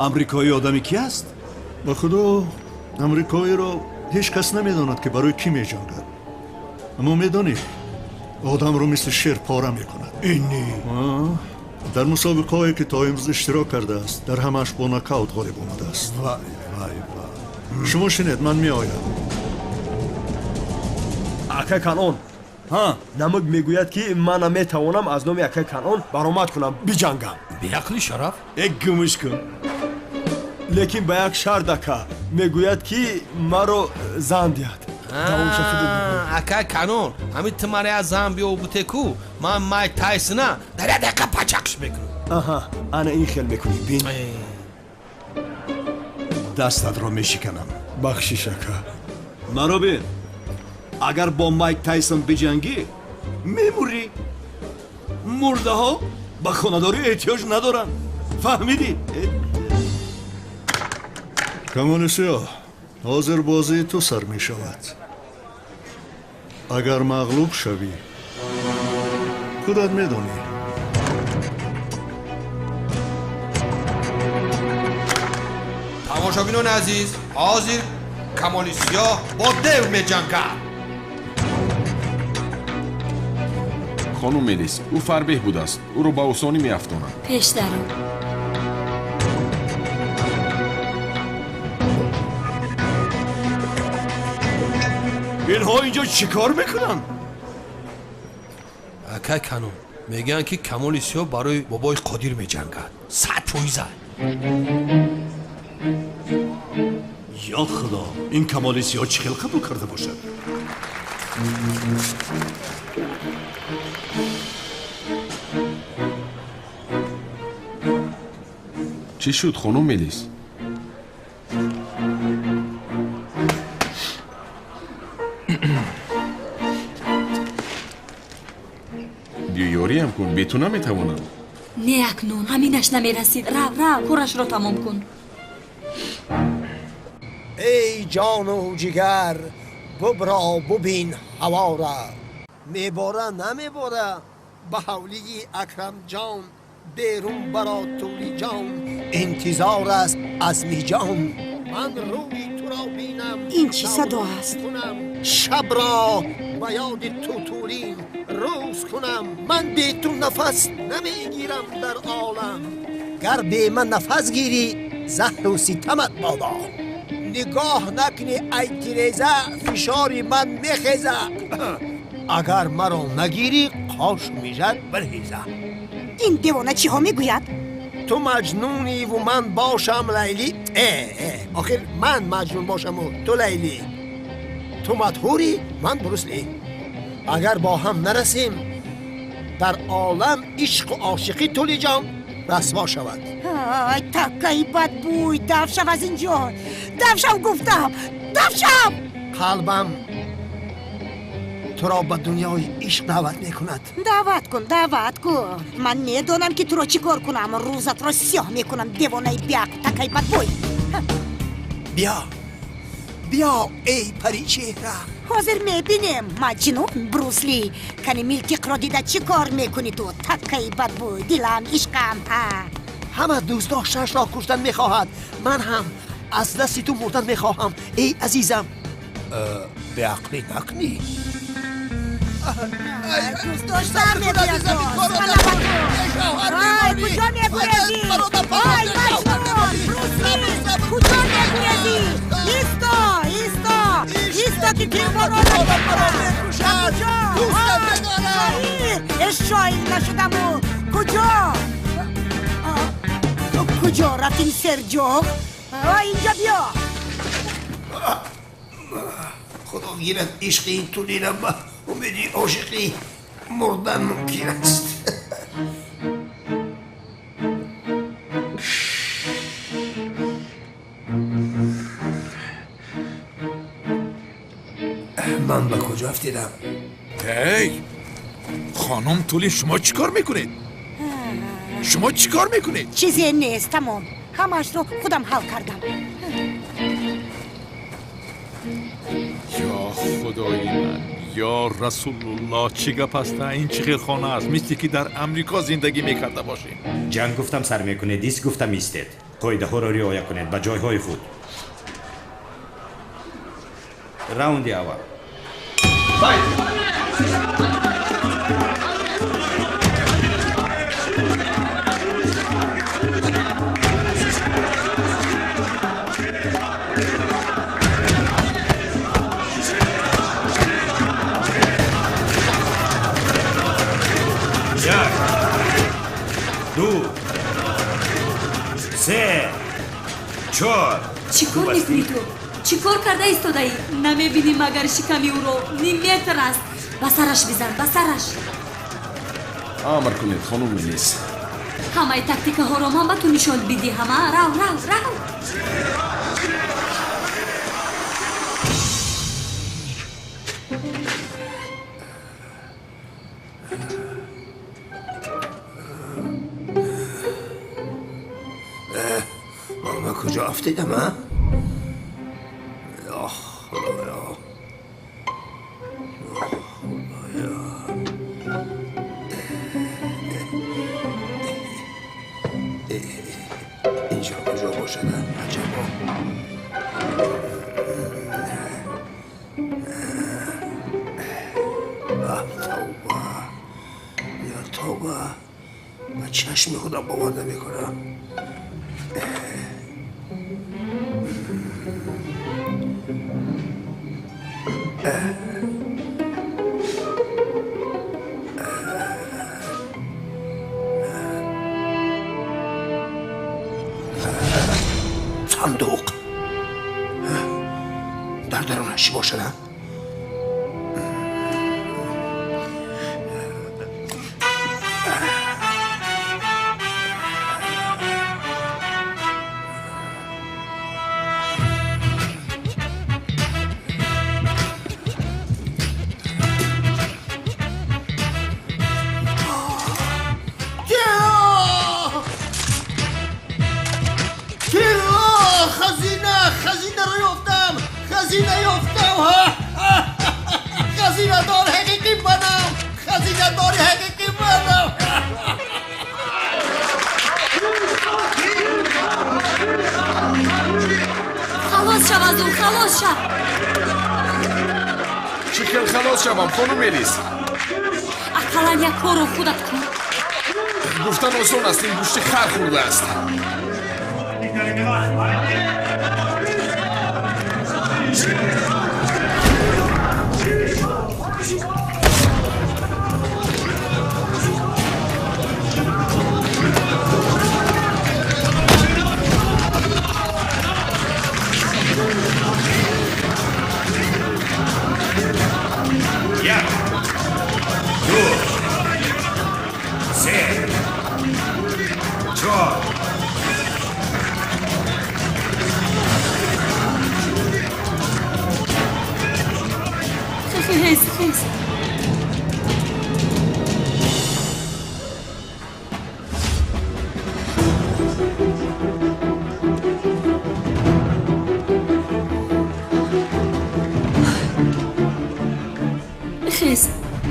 Амрикоӣ одами кӣ аст? Ба худо, амрикоиро ҳеҷ кас намедонад ки барои кӣ меҷангад. Аммо медонӣ, одамро мисли шер пора мекунад. Ини дар мусобиқаҳое ки то имрӯз иштирок кардааст, дар ҳамааш бо нокаут ғолиб омадааст. Вай вай вай! Шумо шинед, ман меоям. Акай Канъон, намуд мегӯяд ки ман наметавонам аз номи акай Канъон баромад кунам, биҷангам. Беақли шараф. Э, гумш кун. Лекин ба як шарт, ака, мегӯяд ки маро зан диҳад. Акай Канъон, ҳамин ту мара як зан биё буте ку, ман Майк Тайсона дар як дақиқа пачақш мекунам. Аҳа, ана ин хел мекунӣ, бин. Дастатро мешиканам. Бахшиш, ака. Маро бин, агар бо Майк Тайсон биҷангӣ, мемурӣ. Мурдаҳо ба хонадорӣ эҳтиёҷ надоранд, фаҳмидӣ? Камоли Сиёҳ, ҳозир бозии ту сар мешавад. Агар мағлуб шавӣ, худат медонӣ. Тамошобинони азиз, ҳозир Камоли Сиёҳ бо дев меҷангад. Хонум Мелис, ӯ фарбеҳ будааст, ӯро ба осонӣ меафтонад. Пеш даро. Инҳо инҷо чӣ кор мекунанд? Акай Канъон, мегӯянд ки Камоли Сиёҳ барои бобои Қодир меҷангад. 100%. Ё худо, ин Камоли Сиёҳ чӣ хел қабул карда бошад? Чӣ шуд, хонум Мелис? Биё ёриям кун, бе ту наметавонам. Не, акнун ҳаминаш намерасид. Рав, рав, корашро тамом кун. Эй ҷону ҷигар, бубро бубин ҳавора. Мебора, намебора, ба ҳавлии Акрамҷон берун баро Тулиҷон, интизор аст Азмиҷон. Ман рӯи туро бинам, ин чӣ садо аст? Шабро ба ёди ту тӯлин рӯз кунам. Ман бе ту нафас намегирам дар олам. Гар бе ман нафас гирӣ, заҳру ситамат бодо. Нигоҳ накунӣ ай тиреза, фишори ман мехеза. Агар маро нагирӣ, қошу мижат бирҳеза. Ин девона чиҳо мегӯяд? Ту маҷнуниву ман бошам Лайлӣ. Э, охир ман маҷнун бошаму ту Лайлӣ. Ту мадҳурӣ, ман Брусли. Агар бо ҳам нарасем, дар олам ишқу ошиқӣ Тулиҷон расво шавад. Ай, таккаи бадбӯй, даф шав аз ин ҷо! Даф шав гуфтам! Даф шав! Қалбам туро ба дунёи ишқ даъват мекунад. Даъват кун, даъват кун. Ман медонам, ки туро чӣ кор кунам. Рӯзатро сиёҳ мекунам, девонаи беақл, таккаи бадбӯй. Биё, биё, эй паричеҳра. Ҳозир мебинем, Маҷнун Брусли. Кани милтиқро дида чӣ кор мекунӣ ту, таккаи бадбӯй, дилам, ишқам. Ҳама дӯстдоштаашро куштан мехоҳад. Ман ҳам аз дасти ту мурдан мехоҳам, эй азизам. Беақлӣ накунӣ. Дӯстдоштаам мегӯяд. Ай, куҷо мегурезӣ? Ай, Маҷнун Брусли, куҷо мегурезӣ? Исто, исто, исто, ки тирборон куҷо? Шоир, э шоир нашудаму. Куҷо? Куҷо рафтим, Серҷоқ? Инҷа биё. Худо гирад ишқи ин Тулира, ба умеди ошиқӣ мурдан мумкин аст. Ман ба куҷо афтидам? Эй, хонум Тули, шумо чӣ кор мекунед? Шумо чӣ кор мекунед? Чизе нест, тамом. Ҳамаашро худам ҳал кардам. Ё худои ман, ё Расулуллоҳ, чӣ гап аст? Ин чӣ хел хона аст? Мисли ки дар Амрико зиндагӣ мекарда бошем. Ҷанг гуфтам сар мекунед, ист гуфтам истед. Қоидаҳоро риоя кунед, ба ҷойҳои худ. Раунди аввал. Як, ду, се, чор. Чӣ кор мекунӣ ту? Чӣ кор карда истодаӣ? Намебинӣ магар шиками ӯро ним метр аст? Ба сараш бизан, ба сараш. Амр кунед, хонум Мелис. Ҳамаи тактикаҳоро ман ба ту нишон бидиҳам, а? Рав, рав, рав. Ман ба куҷо афтидам, а? Ё Худоё, Худоё. Инҷо куҷо бошад, аҷабо? Тавба, ё тавба, ба чашми худам бовар намекунам. Сандуқ дар дарунаш чӣ бошад? Хазина ёфтам! Хазинадор ҳақиқӣ манам! Хазинадори ҳақиқӣ манам! Халос шав аз ӯ, халос шав! Чӣ хел халос шавам, хонум Мелис? Ақаллан як корро худат кун. Гуфтан осон аст, ин гӯшти хар хӯрдааст.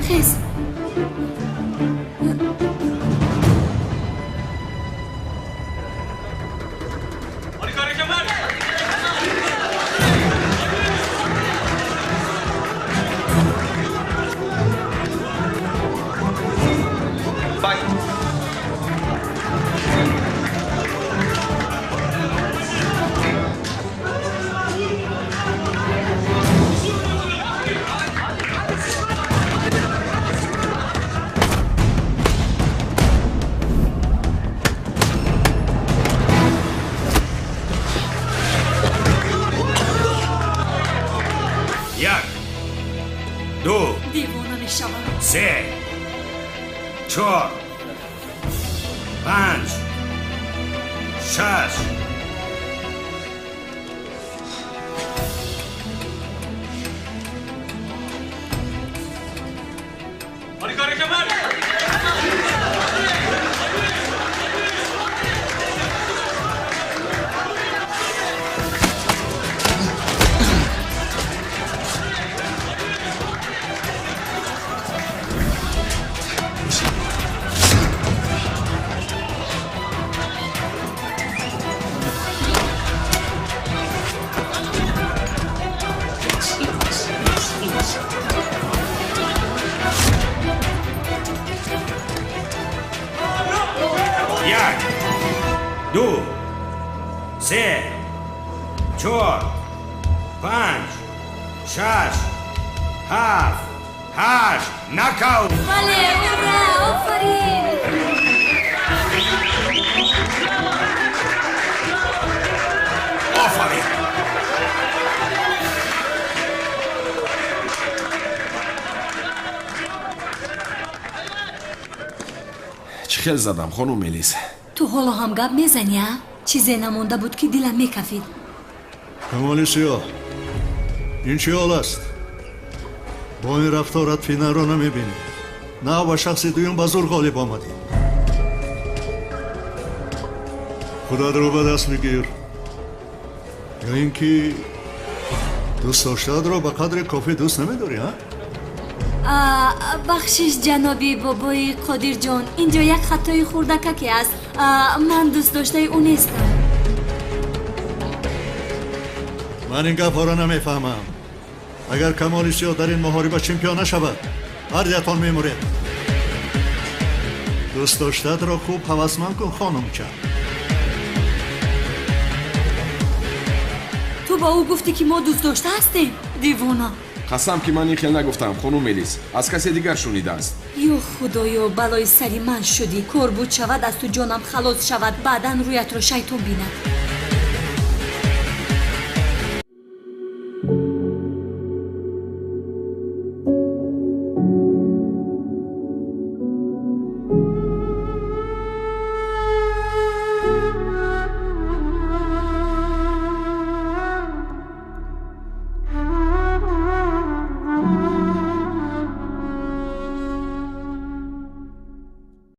Хез. Хел задам, хонум Мелис. Ту ҳоло ҳам гап мезанӣ, а? Чизе намонда буд, ки дилам мекафид. Камоли Сиёҳ, ин чӣ ҳол аст? Бо ин рафторат финалро намебинӣ. На ба шахси дуюм ба зур ғолиб омадӣ. Худатро ба даст мегир. Ё ин ки дӯстдоштаатро ба қадри кофӣ дӯст намедорӣ, а? Бахшиш, ҷаноби бобои Қодирҷон, инҷо як хатои хурдакаке аст. Ман дӯстдоштаи ӯ нестам. Ман ин гапҳоро намефаҳмам. Агар Камоли Сиёҳ дар ин муҳориба чемпион нашавад, ҳардуятон мемуред. Дӯстдоштаатро хуб ҳавасманд кун, хонумча. Ту ба ӯ гуфтӣ, ки мо дӯстдошта ҳастем, девона. Қасам, ки ман ин хел нагуфтам, хонум Мелис. Аз касе дигар шунидааст. Ё худоё, балои сари ман шудӣ. Кор буд шавад, аз ту ҷонам халос шавад. Баъдан рӯятро шайтон бинад.